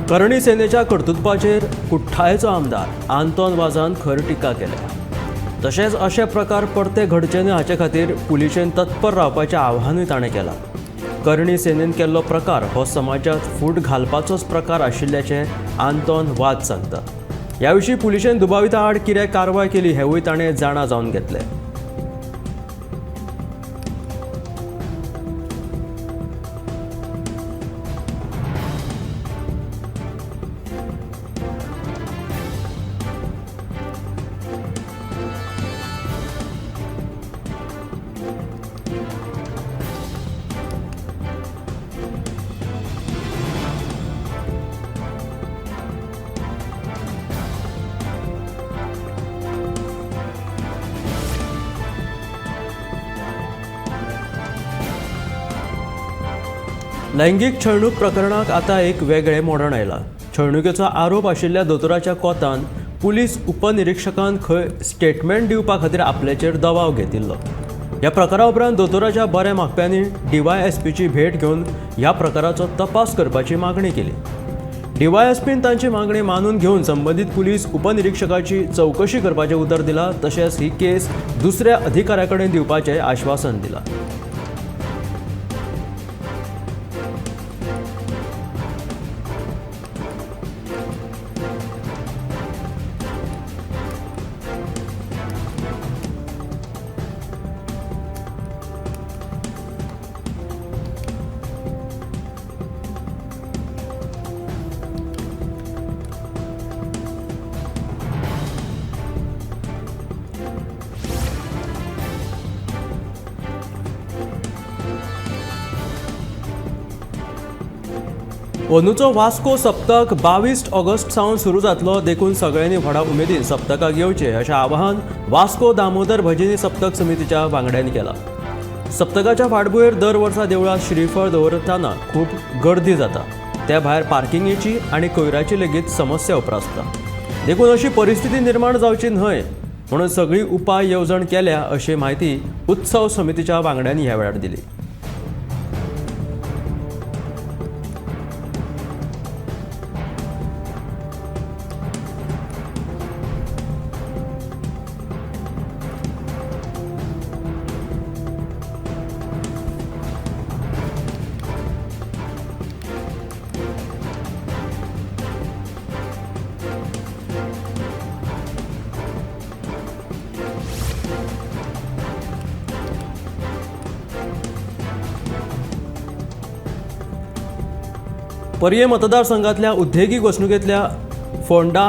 करणी सेनेच्या कर्तृत्वाचेर कुठ्ठाळेचो आमदार आंतोन वाजान खर टिका केल्या. तशेंच अशे प्रकार परते घडचे न्हय हाचे खातीर पुलिशेन तत्पर रावपाचें आवाहनूय ताणें केलां. करणी सेनेन केल्लो प्रकार हो समाजांत फूट घालपाचोच प्रकार आशिल्ल्याचें आंतोन वाज सांगता. ह्या विशीं पुलिशेन दुबाविता आड कितें कारवाय केली हेवूय ताणें जाणा जावन घेतलें. लैंगीक छळणूक प्रकरणाक आतां एक वेगळें मोडण आयलां. छळणुकेचो आरोप आशिल्ल्या दोतोराच्या कोतान पुलीस उपनिरिक्षकान खंय स्टेटमेंट दिवपा खातीर आपल्याचेर दबाव घेतिल्लो. ह्या प्रकारा उपरांत दोतोराच्या बऱ्या मागप्यांनी डीवायएसपीची भेट घेवन ह्या प्रकाराचो तपास करपाची मागणी केली. डीवायएसपीन तांची मागणी मानून घेवन संबंदीत पुलीस उपनिरिक्षकाची चवकशी करपाचें उतर दिलां. तशेंच ही केस दुसऱ्या अधिकाऱ्या कडेन दिवपाचें आश्वासन दिलां. अंदूचो वास्को सप्तक 22 ऑगस्ट सावन सुरू जातलो, देखून सगळ्यांनी व्हडा उमेदीन सप्तकाक येवचें अशें आवाहन वास्को दामोदर भजनी सप्तक समितीच्या वांगड्यांनी केलां. सप्तकाच्या फाटभुंयेर दर वर्सा देवळांत श्रीफळ दवरतना खूब गर्दी जाता. त्या भायर पार्किंगेची आनी कोयराची लेगीत समस्या उप्रासता. देखून अशी परिस्थिती निर्माण जावची न्हय म्हणून सगळी उपाय येवजण केल्या अशी म्हायती उत्सव समितीच्या वांगड्यांनी ह्या वेळार दिली. पर्ये मतदारसंघातल्या उद्देगीक वसणुकेंतल्या फोंडा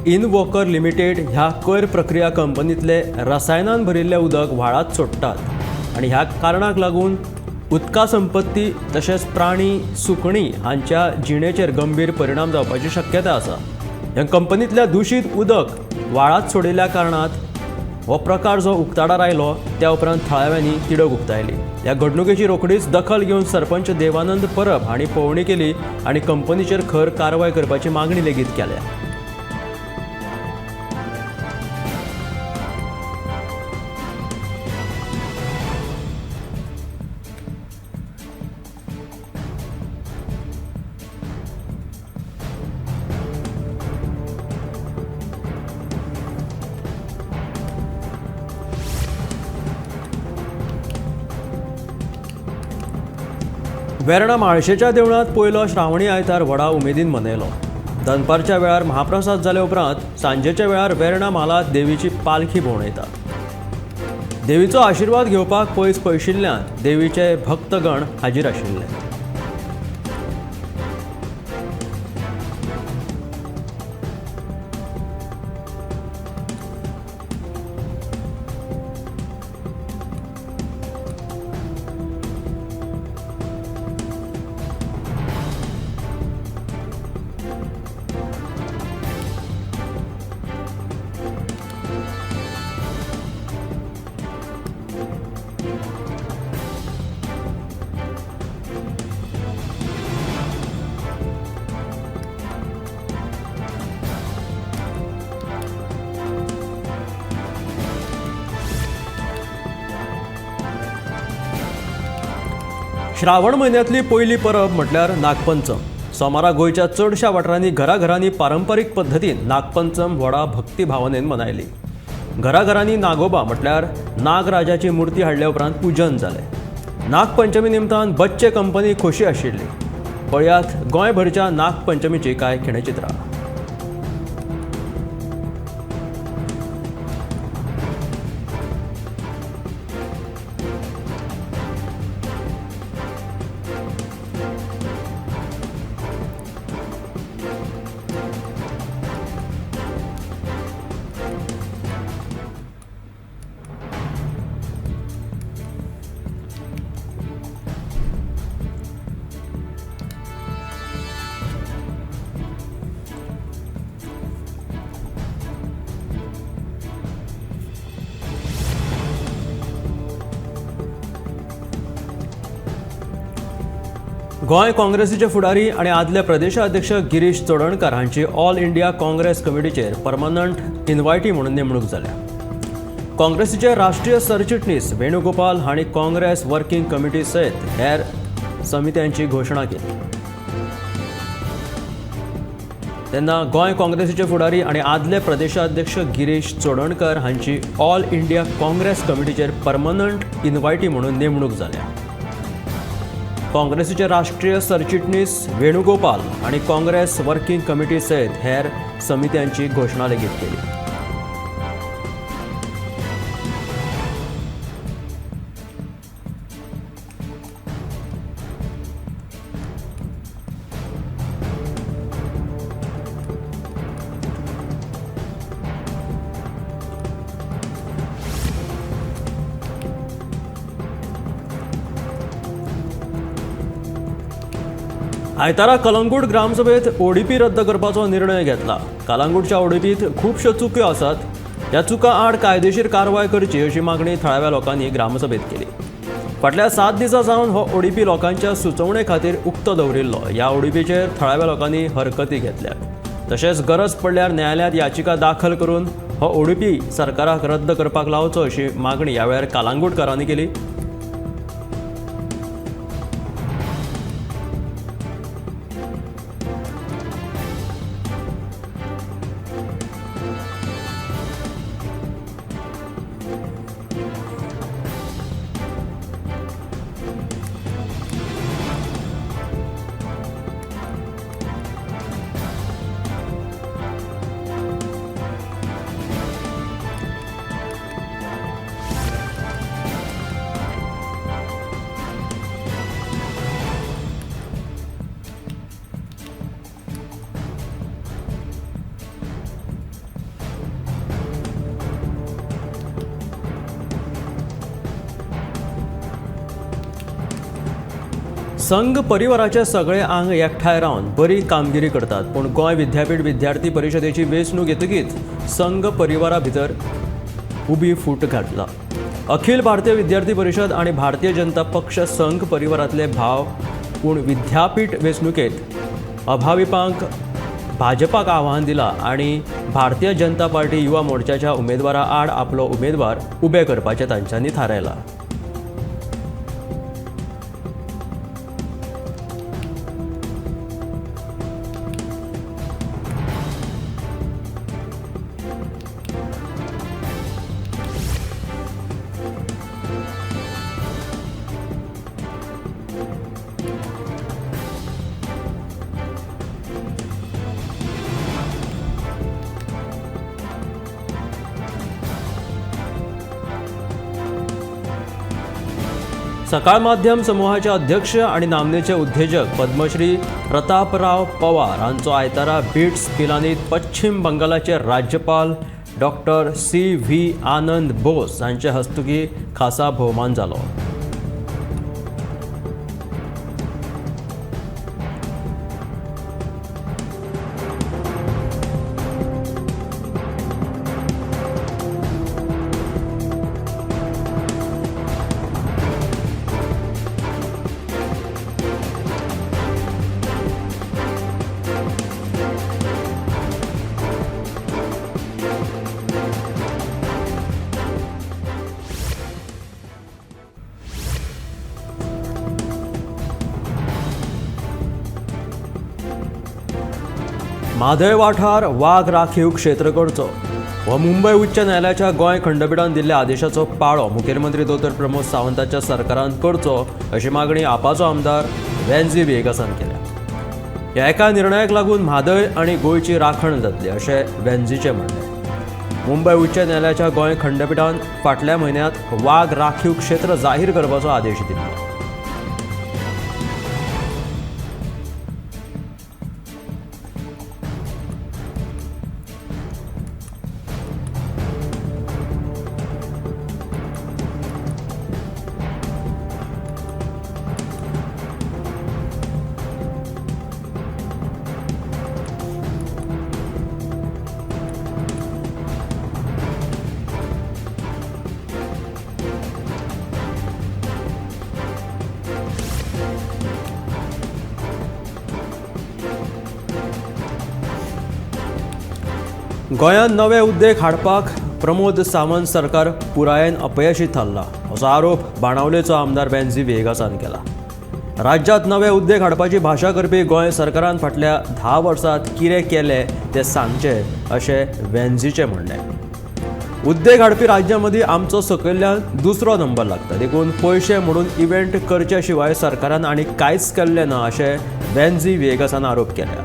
इनवॉकर लिमिटेड ह्या कोयर प्रक्रिया कंपनीतले रसायनान भरिल्लें उदक व्हाळांत सोडटात आनी ह्या कारणाक लागून उदका संपत्ती तशेंच प्राणी सुकणीं हांच्या जिणेचेर गंभीर परिणाम जावपाची शक्यता आसा. ह्या कंपनीतल्या दुशीत उदक व्हाळांत सोडिल्ल्या कारणांत हो प्रकार जो उक्ताडार आयलो त्या उपरांत थळाव्यांनी तिडक उक्तायली. ह्या घडणुकेची रोखडीच दखल घेवन सरपंच देवानंद परब हांणी पळोवणी केली आनी कंपनीचेर खर कारवाय करपाची मागणी लेगीत केल्या. वेर्णा म्हाळशेच्या देवळांत पयलो श्रावणी आयतार व्हडा उमेदीन मनयलो. दनपारच्या वेळार महाप्रसाद जाले उपरांत सांजेच्या वेळार वेर्णा म्हालांत देवीची पालखी भोंवडायतात. देवीचो आशिर्वाद घेवपाक पयस पयशिल्ल्यान देवीचे भक्तगण हाजीर आशिल्ले. श्रावण म्हयन्यांतली पयली परब म्हटल्यार नागपंचम. सोमारा गोंयच्या चडशा वाठारांनी घराघरांनी पारंपरीक पद्दतीन नागपंचम व्हडा भक्तिभावनेन मनयली. घराघरांनी नागोबा म्हटल्यार नागराजाची मूर्ती हाडल्या उपरांत पूजन जालें. नागपंचमी निमतान बच्चे कंपनी खोशी आशिल्ली. पळयात गोंयभरच्या नागपंचमीची कांय खिणचित्रां. गोंय काँग्रेसीचे फुडारी आनी आदले प्रदेशाध्यक्ष गिरीश चोडणकर हांची ऑल इंडिया काँग्रेस कमिटीचेर परमनंट इन्वायटी म्हणून नेमणूक जाल्या. काँग्रेसीचे राष्ट्रीय सरचिटणीस वेणुगोपाल हांणी काँग्रेस वर्किंग कमिटी सयत हेर समित्यांची घोशणा केली. तेन्ना गोंय काँग्रेसीचे फुडारी आनी आदले प्रदेशाध्यक्ष गिरीश चोडणकर हांची ऑल इंडिया काँग्रेस कमिटीचेर परमनंट इन्वायटी म्हणून नेमणूक जाल्या. काँग्रेसीचे राष्ट्रीय सरचिटणीस वेणुगोपाल आनी काँग्रेस वर्किंग कमिटी सयत हेर समित्यांची घोशणा लेगीत केली. आयतारा कलंगूट ग्रामसभेत ओडीपी रद्द करपाचो निर्णय घेतला. कलंगूटच्या ओडीपीत खुबश्यो चुक्यो आसात. ह्या चुकां आड कायदेशीर कारवाय करची अशी मागणी थळाव्या लोकांनी ग्रामसभेत केली. फाटल्या 7 दिसां सावन हो ओडीपी लोकांच्या सुचोवणे खातीर उक्तो दवरिल्लो. ह्या ओडीपीचेर थळाव्या लोकांनी हरकती घेतल्यात. तशेंच गरज पडल्यार न्यायालयांत याचिका दाखल करून हो ओडीपी सरकाराक रद्द करपाक लावचो अशी मागणी ह्या वेळार कलंगूटकारांनी केली. संघ परिवाराचे सगळे आंग एकठांय रावन बरी कामगिरी करतात, पूण गोंय विद्यापीठ विद्यार्थी परिशदेची वेंचणूक येतकीच संघ परिवारा भितर उबी फूट घातला. अखिल भारतीय विद्यार्थी परिशद आनी भारतीय जनता पक्ष संघ परिवारांतले भाव, पूण विद्यापीठ वेंचणुकेत अभाविपांक भाजपाक आव्हान दिला आनी भारतीय जनता पार्टी युवा मोर्चाच्या उमेदवारा आड आपलो उमेदवार उबे करपाचें तांच्यांनी थारायलां. सकाळ माध्यम समूहाचे अध्यक्ष आणि नामनेचे उद्योजक पद्मश्री प्रतापराव पवार हांचो आयतारा बिट्स पिलानीत पश्चिम बंगालाचे राज्यपाल डॉक्टर CV आनंद बोस हांचे हस्तुकी खासा भोवमान जालो. म्हादय वाठार वाग राखीव क्षेत्र करचो हो मुंबय उच्च न्यायालयाच्या गोंय खंडपिठान दिल्ल्या आदेशाचो पाळो मुखेलमंत्री दोतोर प्रमोद सावंताच्या सरकारान करचो अशी मागणी आपाचो आमदार वेन्झी व्हिएगासान केल्या. ह्या एका निर्णयाक लागून म्हादय आनी गोंयची राखण जातली अशें वेन्झीचें म्हणणें. मुंबय उच्च न्यायालयाच्या गोंय खंडपिठान फाटल्या म्हयन्यांत वाग राखीव क्षेत्र जाहीर करपाचो आदेश दिल्लो. गोंयांत नवे उद्देग हाडपाक प्रमोद सावंत सरकार पुरायेन अपयशी थारला असो आरोप बाणावलेचो आमदार वेन्झी व्हिएगासान केला. राज्यांत नवे उद्देग हाडपाची भाशा करपी गोंय सरकारान फाटल्या 10 वर्सांत कितें केलें तें सांगचें अशें वेन्झीचें म्हणणें. उद्देग हाडपी राज्यां मदीं आमचो सकयल्ल्यान दुसरो नंबर लागता, देखून पयशे म्हणून इव्हेंट करचे शिवाय सरकारान आनी कांयच केल्लें ना अशें वेन्झी व्हिएगासान आरोप केल्या.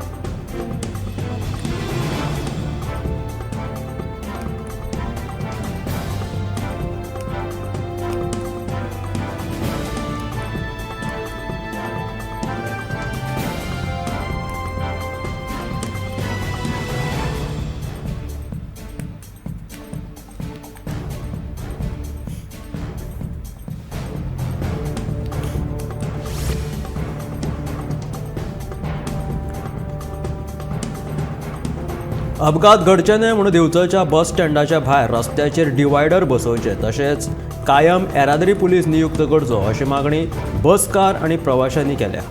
अपघात घडचे न्हय म्हणून दिवचलच्या बस स्टँडाच्या भायर रस्त्याचेर डिवायडर बसोवचे तशेंच कायम येरादारी पुलीस नियुक्त करचो अशी मागणी बसकार आनी प्रवाशांनी केल्या.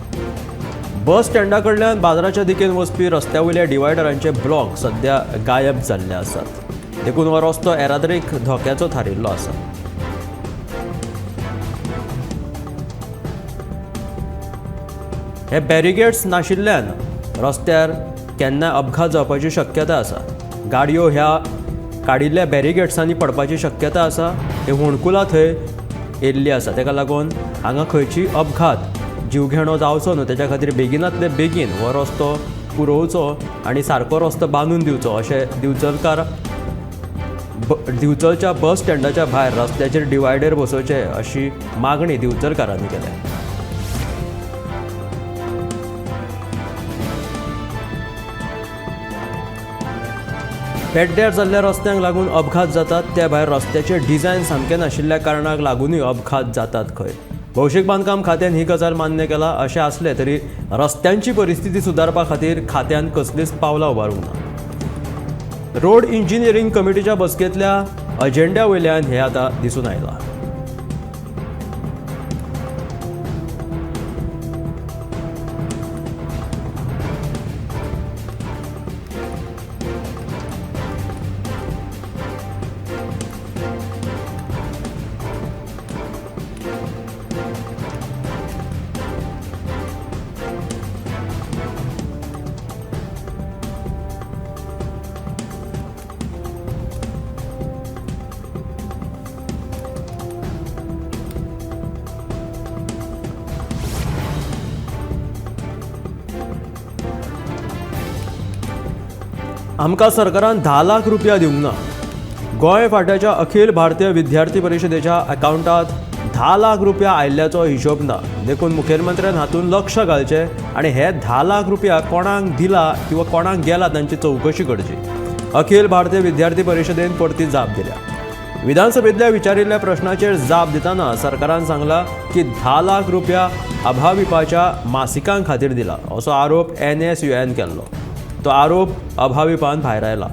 बस स्टँडा कडल्यान बाजाराच्या दिकेन वचपी रस्त्या वयल्या डिवायडरांचे ब्लॉक सद्या गायब जाल्ले आसात, देखून हो रस्तो येरादारीक धोक्याचो थारिल्लो आसा. हे बॅरिगेड्स नाशिल्ल्यान रस्त्यार केन्ना अपघात जावपाची शक्यता आसा. गाडयो ह्या काडिल्ल्या बॅरिगेड्सांनी पडपाची शक्यता आसा. हे होणकुलां थंय येयल्ली आसा, ताका लागून हांगा खंयची अपघात जीवघेणो जावचो न्हू तेच्या खातीर बेगिनातले बेगीन हो रस्तो पुरोवचो आनी सारको रस्तो बांदून दिवचो अशें दिवचलकार दिवचलच्या बस स्टँडाच्या भायर रस्त्याचेर डिवायडर बसोवचे अशी मागणी दिवचलकारांनी केल्या. पेड्ड्यार जाल्ल्या रस्त्यांक लागून अपघात जातात, त्या भायर रस्त्याचे डिझायन सामकें नाशिल्ल्या कारणाक लागूनय अपघात जातात खंय. भौशीक बांदकाम खात्यान ही गजाल मान्य केला अशें आसलें तरी रस्त्यांची परिस्थिती सुदारपा खातीर खात्यान कसलीच पावलां उबारूंक ना. रोड इंजिनियरींग कमिटीच्या बसकेंतल्या अजेंड्या वयल्यान हें आतां दिसून आयलां. आमकां सरकारान 10 लाख रुपया दिवंक ना. गोंय फांट्याच्या अखिल भारतीय विद्यार्थी परिशदेच्या अकावंटांत 10 लाख रुपया आयिल्ल्याचो हिशोब ना, देखून मुखेलमंत्र्यान हातूंत लक्ष घालचें आनी हे 10 लाख रुपया कोणाक दिला किंवा कोणाक गेला तांची चवकशी करची. अखिल भारतीय विद्यार्थी परिशदेन परती जाप दिल्या. विधानसभेंतल्या विचारिल्ल्या प्रश्नाचेर जाप दितना सरकारान सांगलां की 10 लाख रुपया अभाविपाच्या मासिकां खातीर दिला असो आरोप NSUN केल्लो. तो आरोप अभाविपान भायर आयला.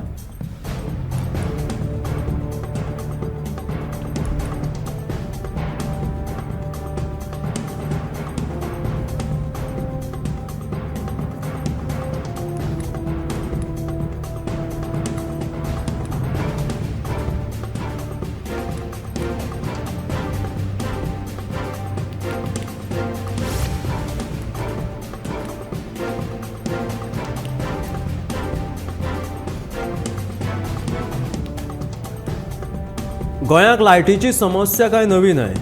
गोंयाक लायटीची समस्या काय नवी न्हय.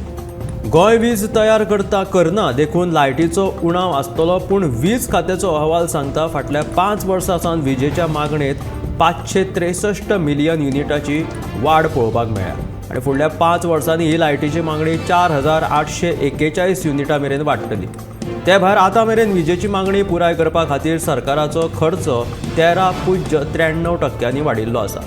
गोंय वीज तयार करता करना देखून लायटीचो उणाव आसतलो, पूण वीज खात्याचो अहवाल सांगता फाटल्या 5 वर्सां सावन विजेच्या मागणेंत 563 मिलियन युनिटाची वाड पळोवपाक मेळ्ळ्या आनी फुडल्या 5 वर्सांनी ही लायटीची मागणी 4841 युनिटां मेरेन वाडटली. ते भायर आतां मेरेन विजेची मागणी पुराय करपा खातीर सरकाराचो खर्च 13.93% वाडिल्लो आसा.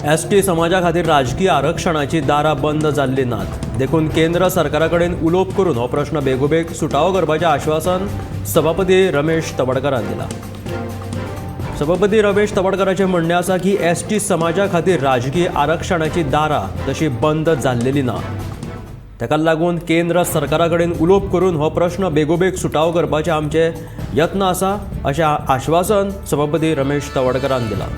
एसटी समाजा खातीर राजकीय आरक्षणाची दारां बंद जाल्ली नात, देखून केंद्र सरकारा कडेन उलोवप करून हो प्रश्न बेगोबेग सुटावो करपाचें आश्वासन सभापती रमेश तवडकारान दिलां. सभापती रमेश तवडकाराचें म्हणणें आसा की एसटी समाजा खातीर राजकीय आरक्षणाची दारां तशी बंद जाल्लेली ना, ताका लागून केंद्र सरकारा कडेन उलोवप करून हो प्रश्न बेगोबेग सुटावो करपाचे आमचे यत्न आसा अशें आश्वासन सभापती रमेश तवडकारान दिलां.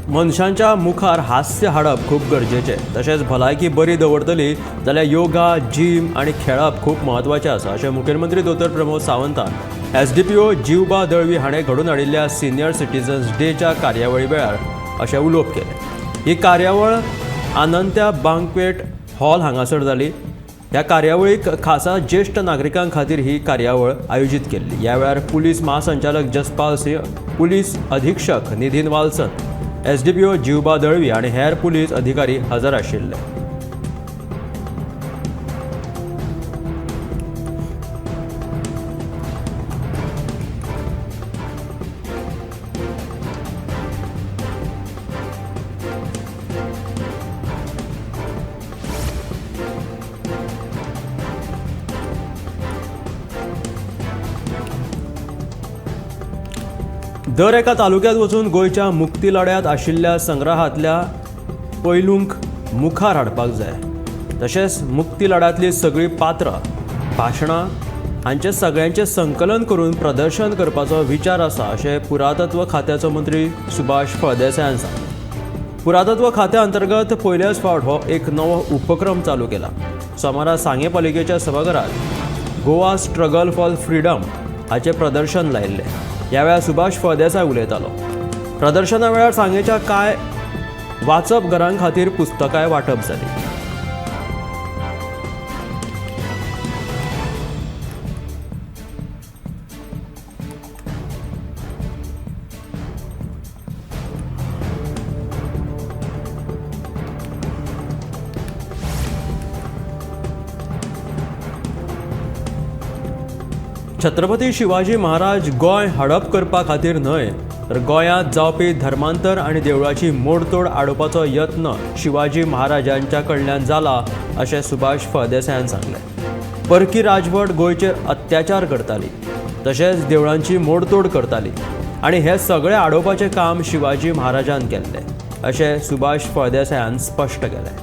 मनशांच्या मुखार हास्य हाडप खूब गरजेचें, तशेंच भलायकी बरी दवरतली जाल्यार योगा, जीम आनी खेळप खूब म्हत्वाचें आसा अशें मुखेलमंत्री दोतोर प्रमोद सावंतान SDPO Jivba Dalvi हाणें घडोवन हाडिल्ल्या सिनियर सिटीजन्स डेच्या कार्यावळी वेळार अशें उलोवप केलें. ही कार्यावळ अनंत्या बांक्वेट हॉल हांगासर जाली. ह्या कार्यावळीक खासा ज्येश्ठ नागरिकां खातीर ही कार्यावळ आयोजीत केल्ली. ह्या वेळार पुलीस महासंचालक जसपाल सिंह, पुलीस अधीक्षक Nidhin Valsan, SDPO Jivba Dalvi आनी हेर पुलीस अधिकारी हजर आशिल्ले. दर एका तालुक्यात वचून गोंयच्या मुक्ती लढ्यात आशिल्ल्या संग्रहांतल्या पैलूंक मुखार हाडपाक जाय, तशेंच मुक्ती लढ्यांतली सगळीं पात्रां, भाशणां हांचें सगळ्यांचें संकलन करून प्रदर्शन करपाचो विचार आसा अशें पुरातत्व खात्याचो मंत्री सुभाष फळदेसायान सांगलें. पुरातत्व खात्या अंतर्गत पयल्याच फावट हो एक नवो उपक्रम चालू केला. सोमारा सांगें पालिकेच्या सभाघरांत गोवा स्ट्रगल फॉर फ्रिडम हाचें प्रदर्शन लायिल्लें. ह्या वेळार सुभाष फळदेसाय उलयतालो. प्रदर्शना वेळार सांगेच्या कांय वाचप घरां खातीर पुस्तकांय वांटप जाली. छत्रपती शिवाजी महाराज गोंय हडप करपा खातीर न्हय तर गोंयांत जावपी धर्मांतर आनी देवळाची मोडतोड आडोवपाचो यत्न शिवाजी महाराजांच्या कडल्यान जाला अशें सुभाष फळदेसायान सांगलें. परकी राजवट गोंयचेर अत्याचार करताली, तशेंच देवळांची मोडतोड करताली आनी हें सगळें आडोवपाचें काम शिवाजी महाराजान केल्लें अशें सुभाष फळदेसायान स्पश्ट केलें.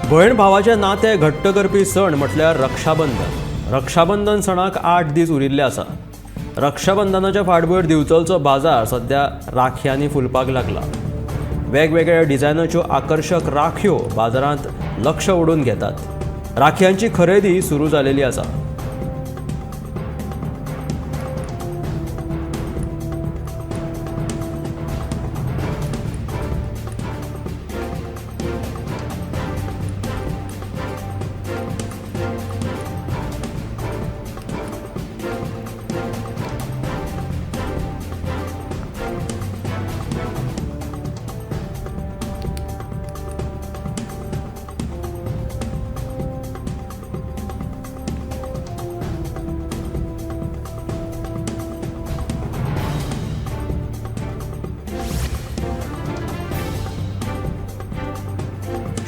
भयण भावाचें नातें घट्ट करपी सण म्हटल्यार रक्षाबंधन. रक्षाबंधन सणाक 8 दीस उरिल्ले आसा. रक्षाबंधनाच्या फाटभुंयेर दिवचलचो बाजार सध्या राखयांनी फुलपाक लागला. वेगवेगळ्या डिझायनाच्यो आकर्शक राखयो बाजारांत लक्ष ओडून घेतात. राखयांची खरेदी सुरू जालेली आसा.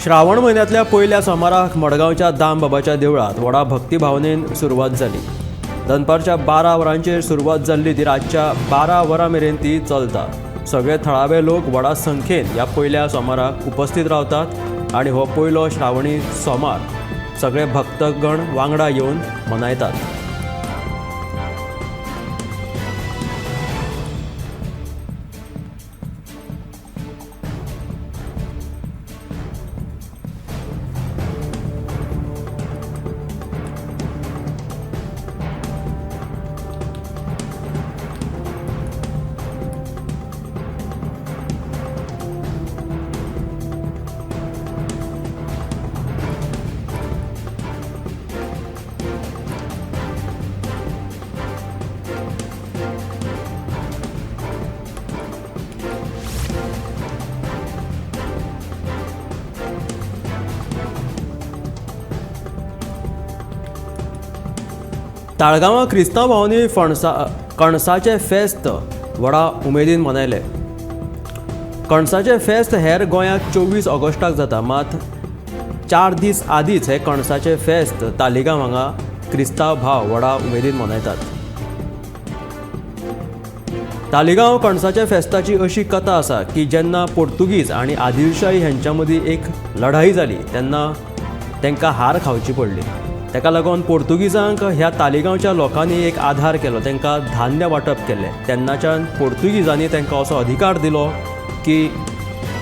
श्रावण म्हयन्यांतल्या पयल्या सोमाराक मडगांवच्या दामबाबाच्या देवळांत व्हडा भक्तिभावनेन सुरवात जाली. दनपारच्या 12 वरांचेर सुरवात जाल्ली ती रातच्या 12 वरां मेरेन ती चलता. सगळे थळावे लोक व्हडा संख्येन ह्या पयल्या सोमाराक उपस्थित रावतात आनी हो पयलो श्रावणी सोमार सगळे भक्तगण वांगडा येवन मनयतात. ताळगांवां क्रिस्तांव भावांनी कणसाचें फेस्त व्हडा उमेदीन मनयलें. कणसाचें फेस्त हेर गोंयांत 24 ऑगस्टाक जाता, मात 4 दीस आदींच हें कणसाचें फेस्त तालिगांव हांगा क्रिस्तांव भाव व्हडा उमेदीन मनयतात. तालिगांव कणसाच्या फेस्ताची अशी कथा आसा की जेन्ना पोर्तुगीज आनी आदिलशाही हेंच्या मदीं एक लढाई जाली तेन्ना तांकां हार खावची पडली. ताका लागून पोर्तुगीजांक ह्या तालिगांवच्या लोकांनी एक आधार केलो, तांकां धान्य वांटप केलें. तेन्नाच्यान पोर्तुगीजांनी तांकां असो अधिकार दिलो की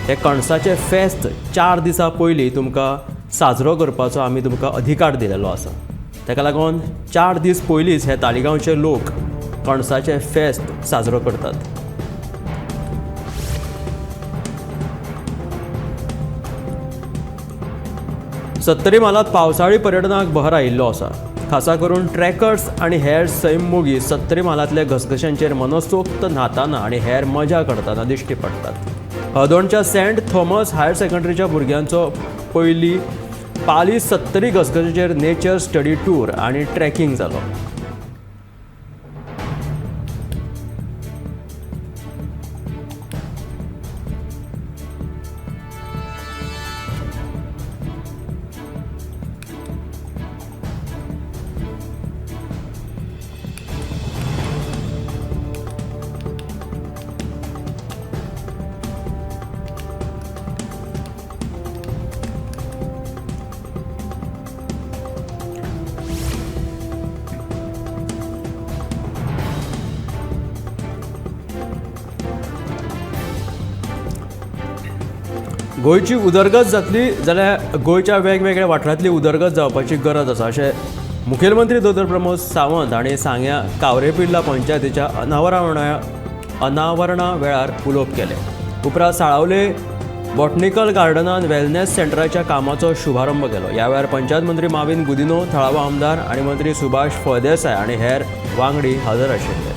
हे कणसाचें फेस्त 4 दिसां पयलीं तुमकां साजरो करपाचो आमी तुमकां अधिकार दिलेलो आसा. ताका लागून 4 दीस पयलींच हे तालिगांवचे लोक कणसाचें फेस्त साजरो करतात. सत्तरी म्हालांत पावसाळी पर्यटनाक बहर आयिल्लो आसा. खासा करून ट्रॅकर्स आनी हेर सैममोगी सत्तरी म्हालांतल्या घसघश्यांचेर मनसोक्त न्हाताना आनी हेर मजा करतना दिश्टी पडटात. हळदोणच्या सेंट थॉमस हायर सेकंडरीच्या भुरग्यांचो पयली पाली सत्तरी घसघश्याचेर नेचर स्टडी टूर आनी ट्रॅकिंग जालो. गोंयची उदरगत जातली जाल्यार गोंयच्या वेगवेगळ्या वाठारांतली उदरगत जावपाची गरज आसा अशें मुखेलमंत्री दोतोर प्रमोद सावंत हांणी सांग्या कावरेपिर्ला पंचायतीच्या अनावरणा वेळार उलोवप केलें. उपरांत साळावले बॉटनिकल गार्डनान वेलनेस सेंटराच्या कामाचो शुभारंभ केलो. ह्या वेळार पंचायत मंत्री माविन गुदिनो, थळावो आमदार आनी मंत्री सुभाष फळदेसाय आनी हेर वांगडी हजर आशिल्ले.